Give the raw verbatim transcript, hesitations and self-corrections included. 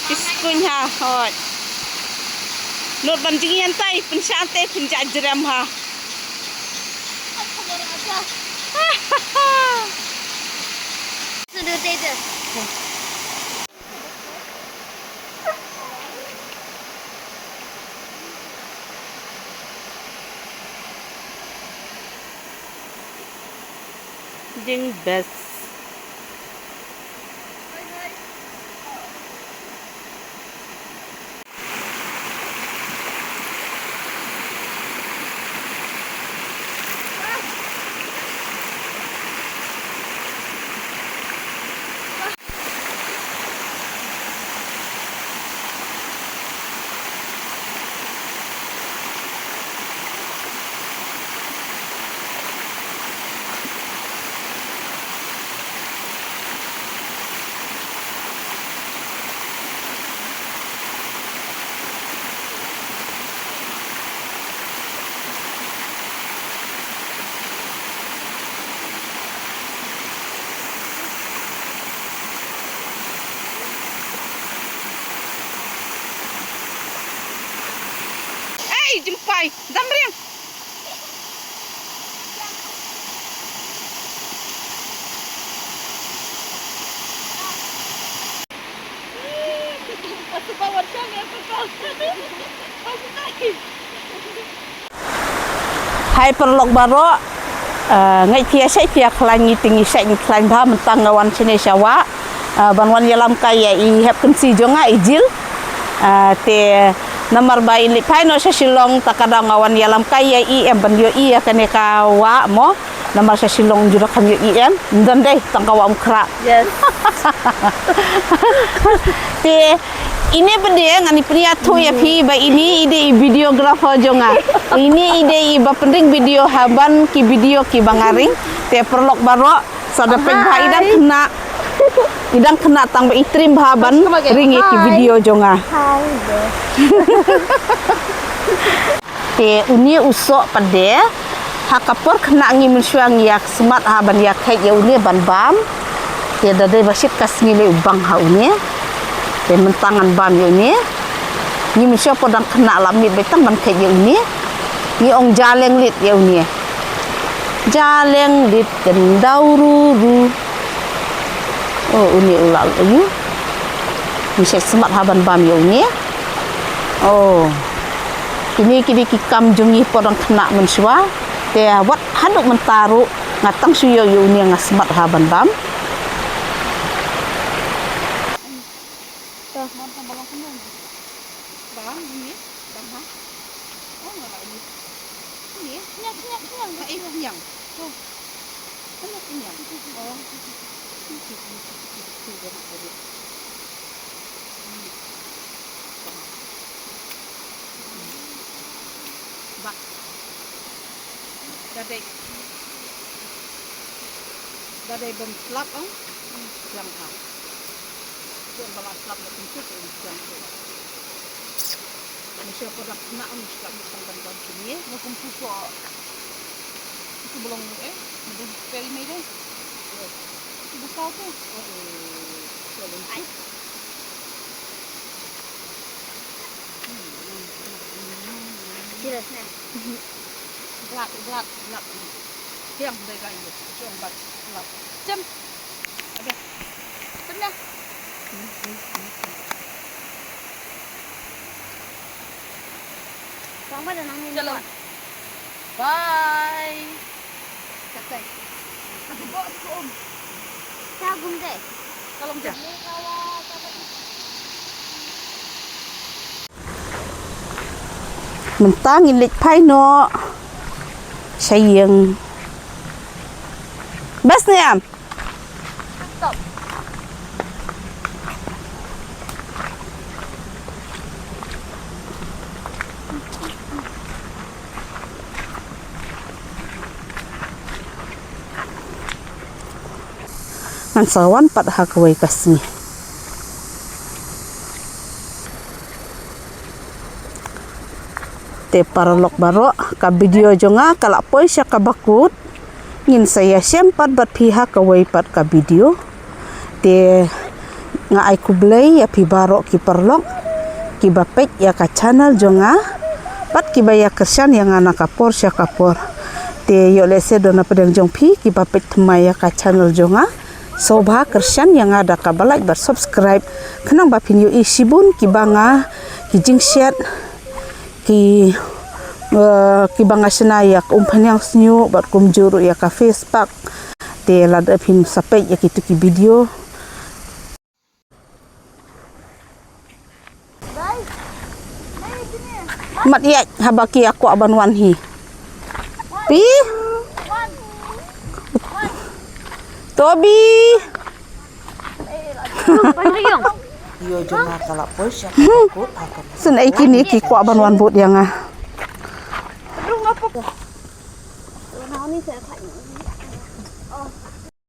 Ki skuñ ha, hoi. Lut ban jingïan tai, pynshah te, pynjah jrem ha. Ding best. Ei, jempai, dam riang. Hai paralok baroh, eh, ngeit phi ïa shait phi ïa khlaiñ, ngi te ngi shait ngi khlaiñ bha, mynta nga wan shane sha wah, eh, ban wan ïalam kai ïa i hep kynsi jong nga i Jil. Eh, te namar ba in leit phai noh sha Shillong, ta ka daw nga wan ïalam kai ïa i em ban ïohi ïa kane ka wah mo. Namar sha Shillong ju da kham ïohi em. Ym don dei tang ka wah Umkhrah. Yes. Te ine ba dei ngan ïa pynïathuh ïa phi ba ine i dei i videographer jong nga. Ine i dei i ba pynring video ha ban ki video ki ba nga ring. Te paralok baroh, sa da peit bha, i dang khynnah. I dang khynnah tang ba i trim bha ban ring ïa ki video jong nga. Hi. Te une u soh pat de, ha ka por khynnah ngi mynshuwa ngi ïa smat ha ban ïa kheit ïa une ban bam. Te da dei ba shit ka sngi lei u bang ha une. Te mynta ngan bam ïa une. Ngi mynshuwa por dang khynnah la miet beit tang ban kheit ïa une. Ngi ong ja leng lit ïa une. Ja leng lit kyndaw ru ru. Oh, une u la u. Ngi shait smat ha ban bam ïa une. Oh. Kine ki dei ki kam jong ngi por dang khynnah mynshuwa. Te wat haduh mynta ruh nga tang shu ïoh ïa une nga smat ha ban bam. Bam, ini, bam ha. Oh, nga la ini. Ini, kenyang, kenyang, kenyang. Ha, eh, kenyang. Oh. Ano kenyang? Oh. Ba. Da dei. Da dei bym slap ang. Yang ha. Ïa ba la slap la pynkup ïa u jam tu. Nga shu pyrshah na ong slap na tang ban don kine. Nga kum pu ko. Itu belong eh. Mede peri mai deh. Itu buka tu. Oh, eh. So lengkap. Serius ne. Gelap, gelap, gelap. Tiang dei ka ini. Cong bat gelap. Cem. Ada. Cem dah. Bang pada nang ni. Bye. Katai. Ka bok tu, Om. Sa gum deh. Kalau macam. Mynta ngin leit phai noh sha ïing. Bas ne em? Stop. Ngan sa wan pat ha kawei ka sngi. Te paralok baroh, ka video jong nga ka la poi sha kaba kut. Ngin sa ïashem pat bad phi ha kawei pat ka video. Te Nga ai khublei ïa phi baroh ki paralok kiba peit ïa ka channel jong nga bad kiba ïa kyrshan ïa nga na ka por sha ka por. Te ïoh lehse don na pdeng jong phi kiba peit thymmai ïa ka channel jong nga. Sngewbha kyrshan ïa nga da kaba like bad subscribe khnang ba phin ïohi shibun kiba nga ki jingshet ki, eh, kiba nga shna ïa ka umphniang sniuh bad kumjuh ruh ïa ka face pack. Te lada phin sa peit ïa kitu ki video. Mat ïa haba ki ïa kwah ban wan hi. Pi? Tobi. Ïoh jong nga ka la poi sha ka kut ha ka. Sngewbha ïa kine ki kwah ban wan bud ïa nga.